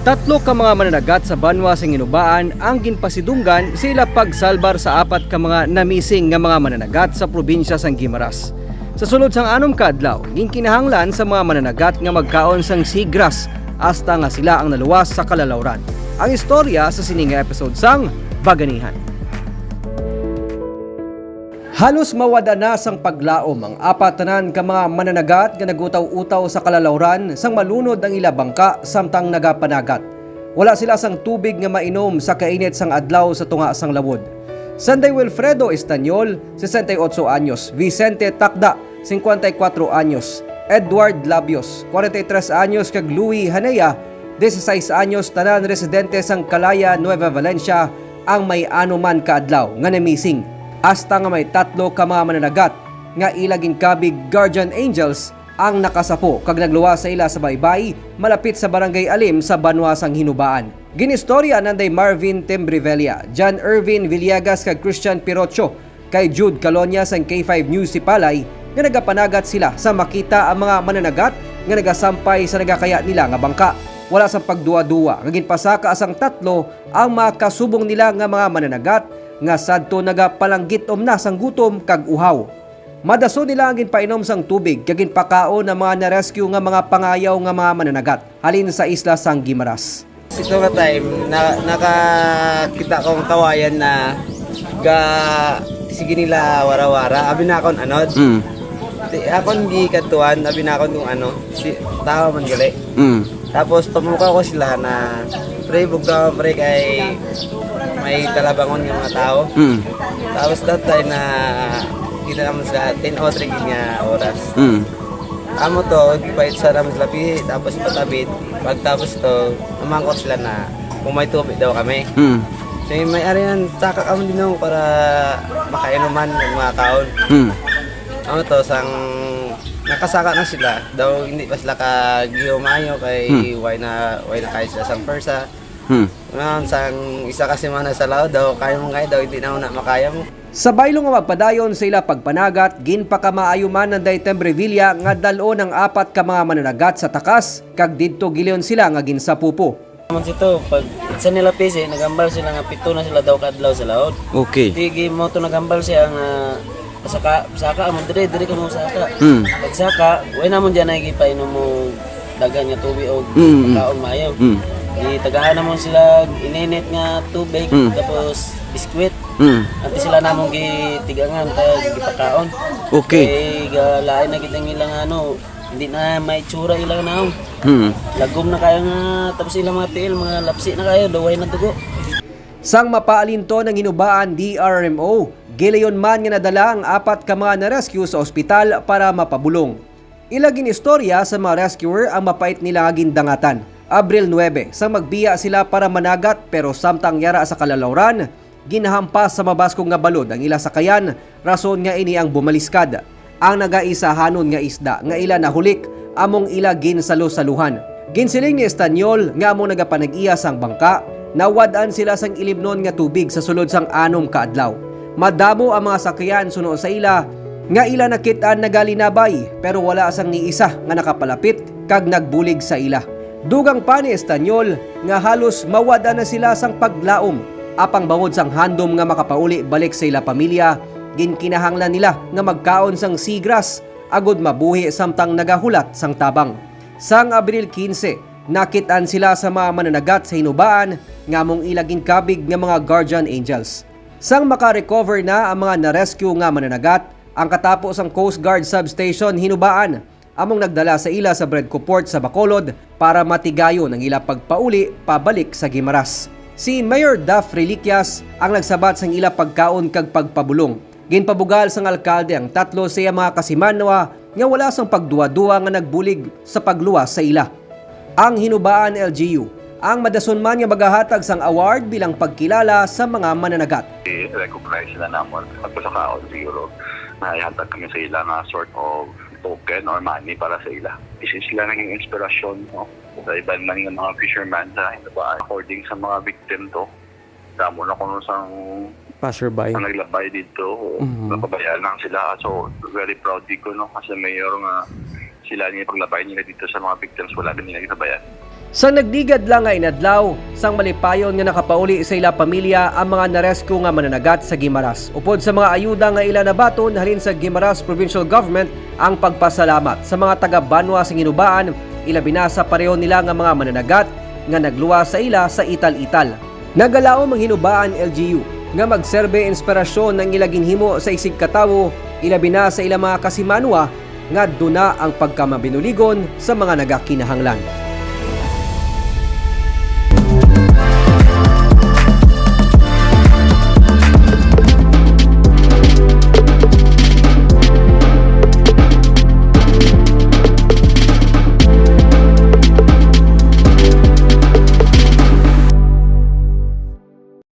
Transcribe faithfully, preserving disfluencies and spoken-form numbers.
Tatlo ka mga mananagat sa banwa sang Hinubaan ang ginpasidunggan sa ila pagsalbar sa apat ka mga namising nga mga mananagat sa probinsya sang Guimaras. Sa sulod sang anom ka adlaw, ginkinahanglan sa mga mananagat nga magkaon sang seagrass hasta nga sila ang naluwas sa kalalawran. Ang istorya sa sini nga episode sang Baganihan. Halos mawad-an na sang paglaom ang apat tanan ka mga mananagat nga nagutaw-utaw sa kalalawran sang malunod ang ila bangka samtang nagapanagat. Wala sila sang tubig nga mainom sa kainit sang adlaw sa tunga sang lawod. Sanday Wilfredo Estanyol, sesenta y ocho anyos, Vicente Takda, cincuenta y cuatro anyos, Edward Labios, cuarenta y tres anyos, kag Louis Hanea, dieciséis anyos, tanan residente sang Calaya, Nueva Valencia, ang may ano man ka adlaw nga na-missing. Hasta nga may tatlo ka mga mananagat nga ila ginkabig guardian angels ang nakasapo kag nagluwas sa ila sa baybay malapit sa Barangay Alim sa banwa sang Hinubaan. Ginistorya nanday Marvin Tembrevella, John Irvin Villegas kag Christian Pirocho kay Jude Calonia sang K five News Sipalay nga nagapanagat sila sa makita ang mga mananagat nga nagasampay sa nagakaya nila nga bangka. Wala sang pagduwa-duwa nga ginpasaka sang tatlo ang mga kasubong nila nga mga mananagat nga sadto nagapalanggitom na sang gutom kag uhaw. Madason nila ang ginpainom sang tubig kag ginpakaon ang mga na-rescue nga mga pangayaw nga mga mananagat halin sa isla sang Guimaras. Sa ito nga time, na, nakakita kong kawayan na ga, sige nila wara-wara. Abi na akon anod. Mm. Ti, akon gikadtuan, abi na akon kung ano, si, tao man gali. Mm. Tapos pamukaw ko sila na, "Pre, bugtaw, pre, kay may talabangon nga mga tao." Mm. Tapos that time na kita naman sa ten o three nga oras. Mm. Amo to, gipait sa naman sa labi, tapos patabit. Pagtapos to, namangkot sila na kung may tubig daw kami. Mm. So, may ari yan, saka kami din ako para makainuman ng mga kaon. Mm. Amo to, sang nakasaka na sila, daw hindi pa sila kagiyo maayo kay Hmm. way na, way na kayo sila sang persa. Hmm. Ngayon, sang isa ka semana sa laod daw, kaya mong kaya daw, hindi na ako na makaya mo. Sa baylo nga magpadayon sa ila pagpanagat, ginpakamaayo man nanday Tembrevilla nga dalon ang apat ka mga mananagat sa takas, kag didto gilion sila nga ginsapupo. Naman sito, pag sa nila pisi, nagambal sila nga pito na sila daw kadlaw sa laod. Okay. Tigi mo to nagambal siya nga saka, saka amo dire, dire ka mo saka. Hmm. Pagsaka, way namon diyan ay gipainom mo daghan nga tubig o Mm, mm. kaon maayo. Mm. Gitagahan namon sila ininit nga tubig, Mm. tapos biskwit. Mm. Anti sila namon gitigangan kag gipakaon. Okay. Kay galain na gid ang ilang ano, hindi na may tsura ilang naong. Mm. Lagom na kaya nga, tapos ilang mga tiil, mga lapsi na kayo, daw way na dugo. Sang mapaalinton ang Hinubaan D R M O, gilayon man nga nadala ang apat ka mga na-rescue sa ospital para mapabulong. Ila ginistorya sa mga rescuer ang mapait nila nga gindangatan. Abril nuebe, sang magbiya sila para managat, pero samtang yara sa kalalawran, ginahampas sa mabaskog nga balod ang ila sakayan, rason nga ini ang bumaliskad. Ang nagaisahanon nga isda nga ila nahulik among ila ginsalusaluhan. Ginsiling ni Estanyol nga among nagapanag-iya sang bangka, nawad-an sila sang ilimnon nga tubig sa sulod sang anom ka adlaw. Madamo ang mga sakayan suno sa ila nga ila nakit-an nagalinabay, pero wala sang ni isa nga nakapalapit kag nagbulig sa ila. Dugang pa ni Estanyol nga halos mawad-an na sila sang paglaom, apang bangod sang handom nga makapauli balik sa ila pamilya, ginkinahanglan nila nga magkaon sang seagrass agod mabuhi samtang nagahulat sang tabang. Sang Abril quince, nakit-an sila sa mga mananagat sa Hinubaan nga among ila ginkabig nga mga guardian angels. Sang maka-recover na ang mga na-rescue nga mananagat, ang katapo sang Coast Guard Substation Hinubaan among nagdala sa ila sa Bredco Port sa Bacolod para matigayon ang ila pagpauli pabalik sa Guimaras. Si Mayor Duff Reliquias ang nagsabat sang ila pagkaon kag pagpabulong. Ginpabugal sang alkalde ang tatlo sa iya mga kasimanwa nga wala sang pagduwa-duwa nga nagbulig sa pagluwas sa ila. Ang Hinubaan L G U ang madason man nga magahatag sang award bilang pagkilala sa mga mananagat. I-recognize sila namon. Pagpasakaon siguro na ihatag kami sa ila nga sort of token or money para sa ila. Isa sila naging inspirasyon, no? Sa iban man nga mga fisherman sa Hinubaan. According sa mga victim to, damo na kuno sang Passerby. Ang naglabay dito, Mhm. napabayaan lang sila. So, very proud di ko, no, as a mayor nga sila ni paglabay nila dito sa mga victims, wala din nila ginabayan. Sang nagligad lang nga inadlaw, sang malipayon nga nakapauli sa ila pamilya ang mga na-rescue nga mananagat sa Guimaras. Upod sa mga ayuda nga ila nabaton halin sa Guimaras Provincial Government, ang pagpasalamat sa mga taga-banwa sing Hinubaan, ilabi na sa pareho nila nga mga mananagat nga nagluwas sa ila sa ital-ital. Nagalaom ang Hinubaan L G U nga magserbe inspirasyon ang ila ginhimo sa isigkatawo, ilabi na sa ila mga kasimanwa nga duna ang pagkamabinuligon sa mga nagakinahanglan.